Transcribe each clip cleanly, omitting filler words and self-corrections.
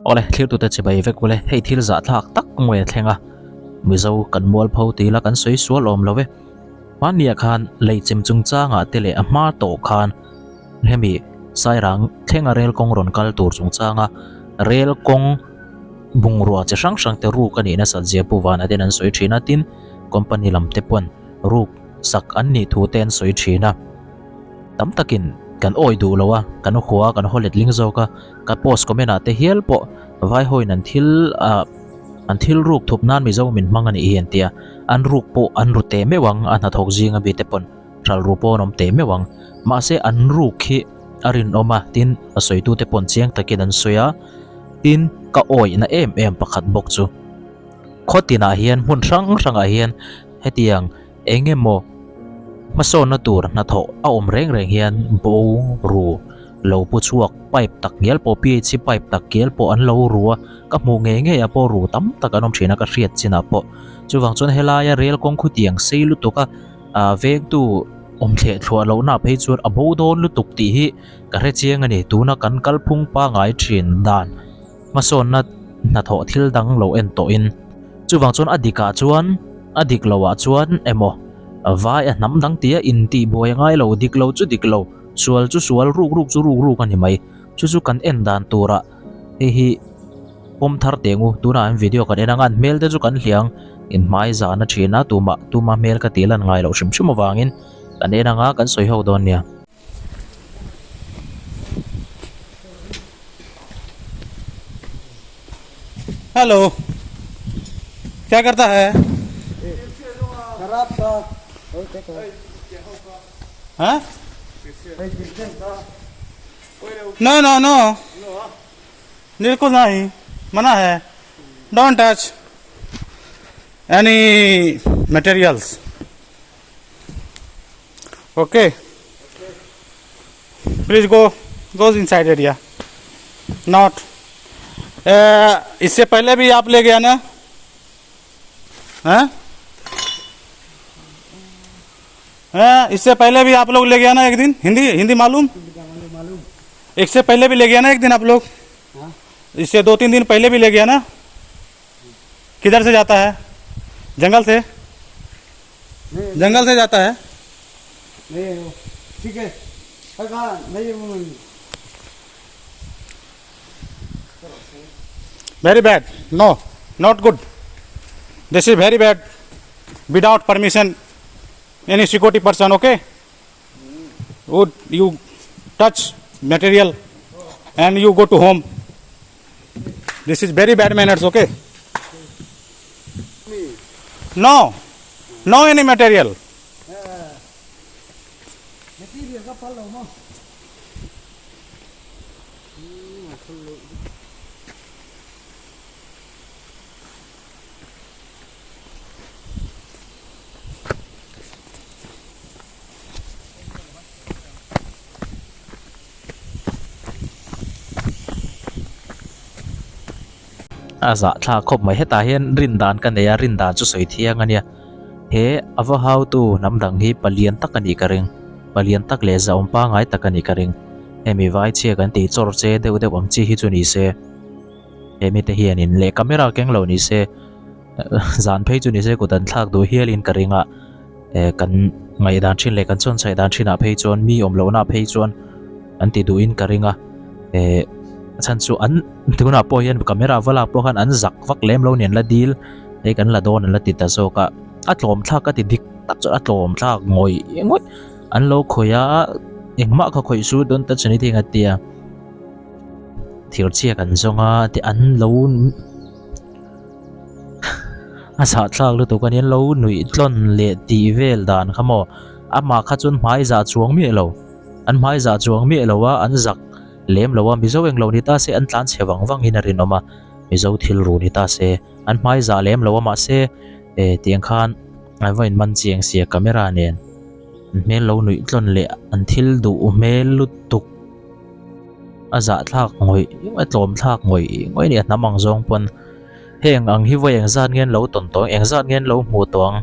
Awle, thlirtute chibai vek ule, hei thil zahthlak tak mawi a thleng a, Mizo kan mualpho ti ila kan sawi sual awm lo e. Hmanniah khan leichim chungchangah te leh a hma tawh khan hemi Sairang thlenga rel kawng rawn kal tur chungchanga rel kawng bungrua chi hrang hrang te ruk a nih nasat zia Pu Vana ten an sawi thin a, tin company lam te pawn ruk sak an nih thu te an sawi thin a. Tam takin kan awi duh lo a, kan hua kan haw letling zawk a, ka post comment ah te hial pawh vai hawiin an thil ah an thil ruk thup nan Mizo min hmang a nih hi an ti a, an ruk pawh an ru teh meuh ang a hnathawk zinga mi te pawn hral ru pawh an awm teh meuh ang, mahse an ruk hi a rinawm a tin a sawitu te pawn chiang takin an sawi a, tin ka awihna em em pakhat bawk chu khaw tinah hian hmun hrang hrangah hian hetiang Eng emaw hmasawnna tur hnathawh a awm reng reng hian bo ru lo pu chhuak pipe tak ngial pawh PHC pipe tak kial pawh an lo ru a, ka hmuh ngei ngei ah pawh ru tam tak an awm thin a ka hriat chinah pawh. Chuvang chuan helaia rel kawng khutiang sei lutuk a ah vengtu awm thleh thluah lohna phei chuan a bo dawn lutuk tih hi ka hre chiang a ni. Tuna kan kalphung pangngai thin dan hmasawnna hnathawh thil dang lo en tawhin chuvang chuan a dikah chuan a dik loah chuan emaw vai a hnam dang tia intih buai a ngai lo dik lo chu dik lo sual chu sual ruk ruk chu ruk ruk a ni mai chu chu kan en dan turah hei hi pawm thar teh ngu tunah an video kan en ang a an hmel te chu kan hliang inhmai zahna thin a tumah tuma hmel ka tih lan ngai loh hrim hrim avangin kan en ang a kan sawi ho dawn nia. Hello क्या करता है खराब था हाँ no no no बिल्कुल नहीं मना है don't touch any materials okay please go goes inside area not इससे पहले भी आप ले गया ना हैं हैं इससे पहले भी आप लोग ले गया ना एक दिन हिंदी हिंदी मालूम इससे पहले भी ले गया ना एक दिन आप लोग इससे दो तीन दिन पहले भी ले गया ना किधर से जाता है जंगल से जंगल से जाता है नहीं ठीक है नहीं very bad no not good this is very bad without permission any security person okay would you touch material and you go to home this is very bad manners okay no no any material A zahthlak khawp mai hetah hian rin dan ka nei a rin dan chu sawi thiang a nia he a va hautu hnam dang hi palian tak a nih ka ring palian tak leh zahawm pangngai tak a nih ka ring hemi vai chhia kan tih chawr che deuh deuh ang chi hi chu ni se he mite hianin leh camera keng lo ni se zan phei chu ni se kut an thlak duh hialin ka ring a eh kan ngaihdan thin leh kan chawn chhaih dan thinah phei chuan mi awm lohna phei chuan an ti duhin ka ring a eh a chhan chu an tunah pawh hian camera va lak pawh khan an zak vak lem lo nen la dil hei kan la dawn an la ti ta zawk a a tlawm thlak ka ti dik tak chuan a tlawm thlak ngawih ngawih an lo khawih a engmah kha khawih su dawn ta chu ni thing a tia thir chhia kan zawng a ti an lo. A zahthlak lutuk a ni an lo nuih tlawn leh tih vel dan kha maw amah kha chuan hmai zah chuang miah lo an hmai zah chuang miah lo a an zak lem lo a mizo englo ni ta se an tlan chhe vang vang in a rinawm a mizo thil ru ni ta se an hmai zah lem lo a mahse eh tiang khan an va in man chiang sia camera nen an hmel lo nuih tlawn leh an thil duh hmel lutuk. A zahthlak ngawih a tlawm thlak ngawih ngawih a ni a hnam ang zawng pawn heng ang hi vawi engzat nge an lo tawn tawh ang engzat nge an lo hmuh tawh ang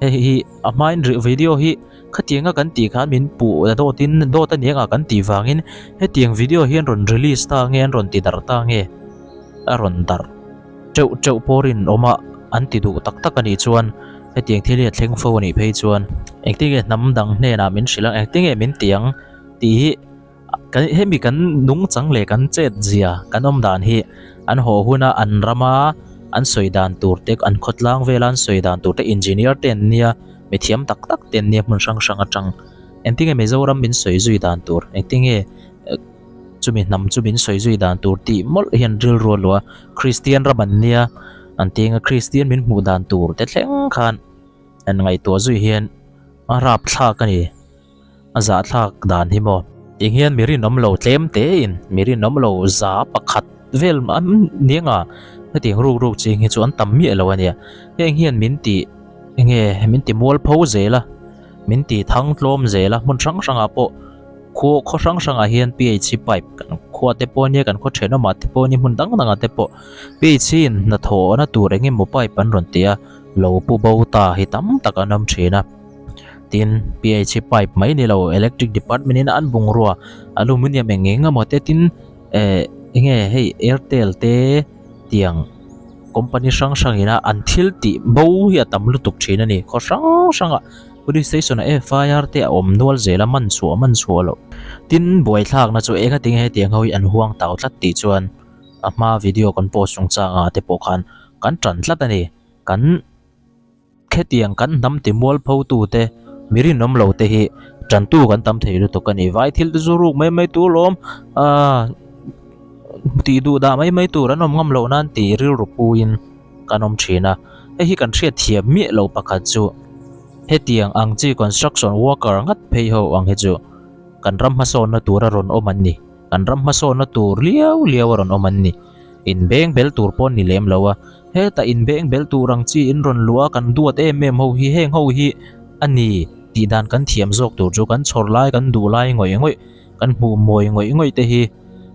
hei hi a hmain rih video hi khatiang a kan tih khan min puh a dawt in dawt a ni ang a kan tih vangin hetiang video hi an rawn release ta nge an rawn ti darh ta nge. a rawn darh teuh teuh pawh rinawm a an ti duh tak tak a nih chuan hetiang thil hi a thleng fo a nih phei chuan engtin nge hnam dang hnenah min hrilh ang engtin nge min ti ang tih hi kan hemi kan nungchang leh kan chet zia kan awm dan hi an haw huna an rama an sawi dan tur te an khawtlang vela an sawi dan tur te engineer te an nia mithiam tak tak te an nia hmun hrang hrang atang engtin nge Mizoram min sawi zui dan tur engtin nge chumi hnam chu min sawi zui dan tur tih mawlh hian rilru a luah a Kristian ram an nia an ti anga Kristian min hmuh dan tur te thleng khan an ngaihtuah zui hian a rapthlak a ni. A zahthlak dan hi maw? Tiang hian mi rinawm lo tlem tein mi rinawm lo za pakhat vel an ni anga hetiang ruk ruk ching hi chu an tam miah lo a nia. Heng hian min ti enge min ti mualpho zel a, min ti thang tlawm zel a, hmun hrang hrangah pawh khaw khaw hrang hrangah hian PHC pipe kan khua te pawh ania kan khaw thenawmah te pawh ania hmun dang dangah te pawh PHC in hnathawhna tur eng emaw pipe an rawn ti a, lo pu bo ta hi tam tak an awm thin a. Tin, PHC pipe mai ni lo electric department in an bungrua aluminium eng eng emaw te tin eh enge hei airtel te tiang company hrang hrang ina an thil tih bo hi a tam lutuk thin a ni. Khaw hrang hrang ah police station ah FIR te a awm nual zel a man chhuah man chhuah loh. Tin, buaithlakna chu eng atinge hetiang ho hi an huang tau tlat tih chuan a hma video kan post chungchang ah te pawh khan kan tan tlat a ni. Kan. Khetiang kan hnam ti mualpho tute, mi rinawm lo te hi tantu kan tam thei lutuk a ni. Vai thil te chu ruk mai mai tur lawm, aaa tih duh dah mai mai tur an awm ngam loh nan tih rilru puiin kan awm thin a. Hei hi kan hriat thiam miah lo pakhat chu hetiang ang chi construction worker ngat phei ho ang hi chu kan ram hmasawnna tur a rawn awm an ni. Kan ram hmasawnna tur liau liau a rawn awm an ni. Inbeng bel tur pawh ni lem lo a. Heta inbeng bel tur ang chi in rawn luh a kan duat em em ho hi heng ho hi a ni tih dan kan thiam zawk tur chu kan chhawr lai kan duh lai ngawih ngawih kan hmuh mawi ngawih ngawih te hi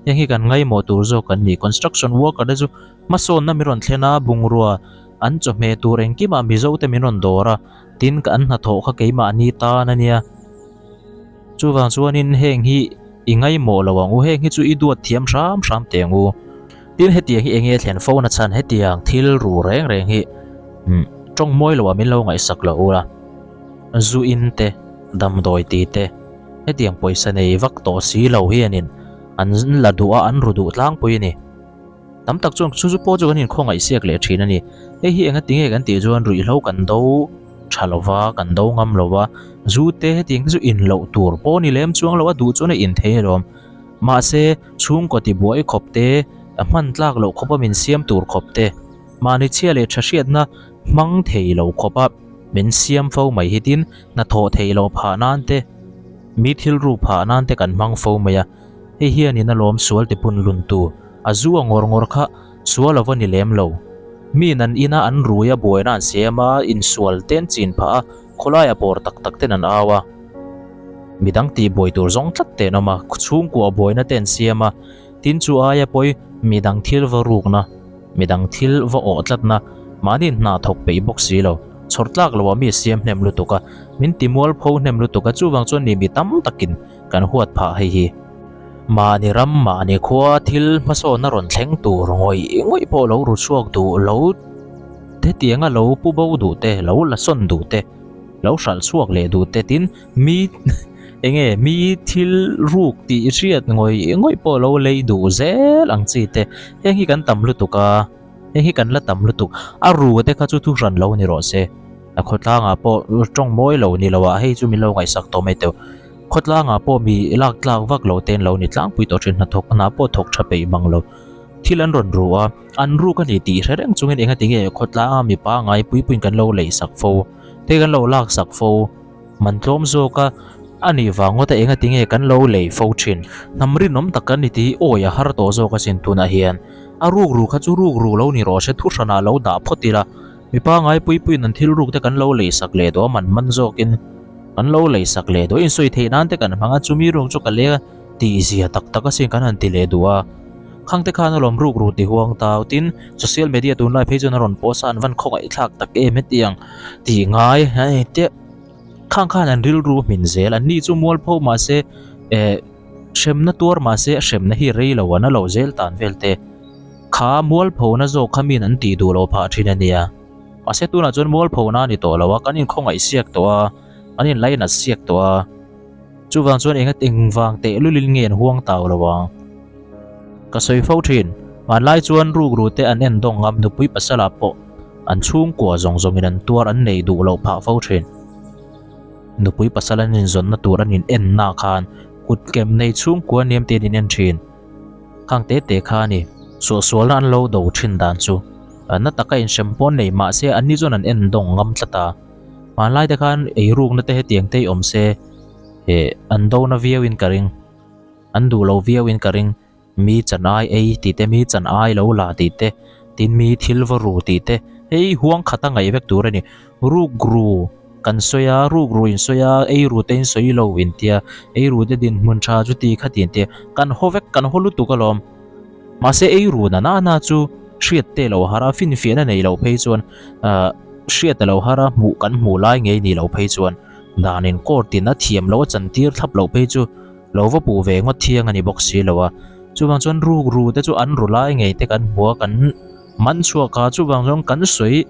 heng hi kan ngaimawh tur zawk an ni. Construction worker te chu hmasawnna min rawn thlen a bungrua an chawhmeh tur engkimah Mizo te min rawn dawr a tin ka an hnathawh kha keimahni tan a nia. Chuvang chuanin heng hi i ngaimawh lo ang u, heng hi chu i duat thiam hram hram teh ang u. Tin hetiang hi enge thlen fo na chhan hetiang thil ru reng reng hi umm tawng mawi loah min lo ngaihsak loh ula. Zu in te, damdawi ti te, hetiang pawisa nei vak tawh si lo hianin an la duh a, an ru duh tlangpui a ni. Tam tak chuan chu chu pawh chu kan inkhawngaih siak leh thin a ni. Hei hi enga tinge kan tih chuan ruihhlo kan do tha lo va, kan do ngam lo va, zu te hetiang te chu in loh tur pawh ni lem chuang lo a duh chuan a in thei alawm. Mahse, chhungkaw tibuai khawp te, a hman tlak loh khawpa min siam tur khawp te, mahni chhia leh tha hriatna hmang thei lo khawpa min siam fo mai hi tin hnathawh theih loh phah nan te, mi thil ruk phah nan te kan hmang fo mai a. Hei hianin a lawm sual ti pun lun tu, a zu a ngawr ngawr kha sual a va ni lem lo. Miin an ina an rui a buaina an siam a, insual te an chin phah a, khawlaia pawr tak tak ten an au a. Midang tih buai tur zawng tlat te an awm a, chhungkua buaina te an siam a, tin chu aia pawi midang thil va rukna, midang thil va awh tlatna, mahni hna thawk peih bawk si lo, chhawr tlak loah mi siam hnem lutuk a, min ti mualpho hnem lutuk a, chuvang chuan ni mi tam takin Kan huat phah hei hi. Mahni ram, mahni khua thil hmasawnna rawn thleng tur ngawih ngawih pawh lo ru chhuak duh lo hetianga lo pu bo duh te, lo la sawn duh te, lo hralh chhuak leh duh te tin mi enge mi thil ruk tih hriat ngawih ngawih pawh lo lei duh zel ang chi te heng hi kan tam lutuk a, heng hi kan la tam lutuk. A ru te kha chu thu hran lo ni rawh se. A khawtlangah pawh tawng mawi lo ni lo ah hei chu min lo ngaihsak tawh mai teuh. Khawtlangah pawh mi lak tlak vak lo te an lo ni tlangpui tawh thin hnathawk hna pawh thawk tha peih mang lo. Thil an rawn ru a, an ruk a ni tih hre reng chungin enga tinge khawtlanga mi pangngai puipuiin kan lo lei sak fo te kan lo lak sak fo man tlawm zawk a, a nih vang ngawt a enga tinge kan lo lei fo thin. Hnam rinawm tak kan ni tih hi awi a har tawh zawk asin tunah hian. A ruk ru kha chu ruk ru lo ni rawh se thu hranah lo dah phawt ila. Mi pangngai puipuiin an thil ruk te kan lo lei sak leh duh a man man zawkin kan lo lei sak leh duh a insawi theih nan te kan hmang a chumi ruk chu ka leng a tih zia tak tak asin kan han ti leh duh a khang te khan alawm ruk ru ti huang tau tin social media tunlai phei chuan a rawn post a an van khawngaih thlak tak em hetiang tih ngai hei te khang khan an rilru hmin zel an ni chu mualpho mahse eh hremna tuar mahse a hremna hi rei lo an a lo zel tan vel te. Kha mualphona zawk kha min an tih duh loh phah thin a nia. Mahse tunah chuan mualphona a ni tawh lo a, kan inkhawngaih siak tawh a, kan inlainat siak tawh a. Chuvang chuan enga engvang teh lulin nge an huang tau lo ang? Ka sawi fo thin, hmanlai chuan rukru te an en dawng ngam nupui pasala pawh an chhungkua zawng zawngin an tuar an nei duh loh phah fo thin. Nupui pasal an inzawnna tur an in enna khan kut kem nei chhungkua niam te an in en thin. Khang te te kha a ni. Suahsualna an lo do thin dan chu na taka inhrem pawn nei mahse anni chuan an en dawng ngam tlat a. Hmanlai te khan eirukna te hetiang te hi awm se eh an do na viau in ka ring. An duh lo viau in ka ring. Mi chan ai ei tih te, mi chan ai lo la tih te, tin mi thil va ru tih te hei huang khat a ngaih vek tur a ni. Rukru kan sawi a, rukru in sawi a, eiru te in sawi lo in tia, eiru te dinhmun tha chu ti kha ti in tia, kan haw vek, kan haw lutuk alawm. Mahse eiru na na na chu hriat te lo har a, finfiahna nei loh phei chuan ahh hriat a lo har a, hmuh kan hmuh lai ngei ni loh phei chuan danin court in a thiam loh a chantir thlap loh phei chu lo va puh ve ngawt thiang a ni bawk si lo a. Chuvang chuan rukru te chu an ru lai ngei te kan hmu a, kan man chhuak a, chuvang chuan kan sawi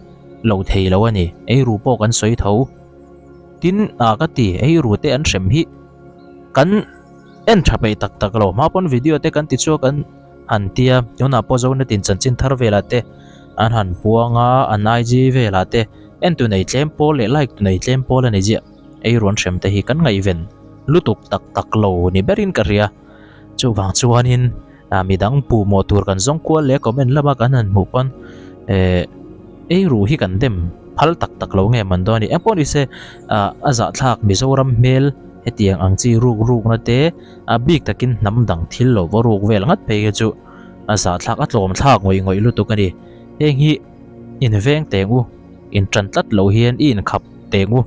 lo thei lo a ni, eiru pawh kan sawi tho. Tin ah ka ti eiru te an hrem hi kan en tha peih tak tak lo hma pawn video te kan ti chhuak an han tia tunah pawh Zonet in chanchin thar velah te an han puang a an IG velah te en tu nei tlem pawl leh like tu nei tlem pawl a ni ziah eiru an hrem te hi kan ngaihven lutuk tak tak lo ni berin ka hria chuvang chuanin ah midang puh mawh tur kan zawng kual leh comment lama kan han hmuh pawn eh eiru hi kan dem phal tak tak lo nge man dawn a ni engpawh ni se ah a zahthlak Mizoram hmel hetiang ang chi ruk ruk na te a bik takin hnam dang thil lo va ruk vel ngat phei hi chu a zahthlak a tlawm thlak ngawih ngawih lutuk a ni heng hi inveng teng u in tan tlat loh hian i inkhap teng u.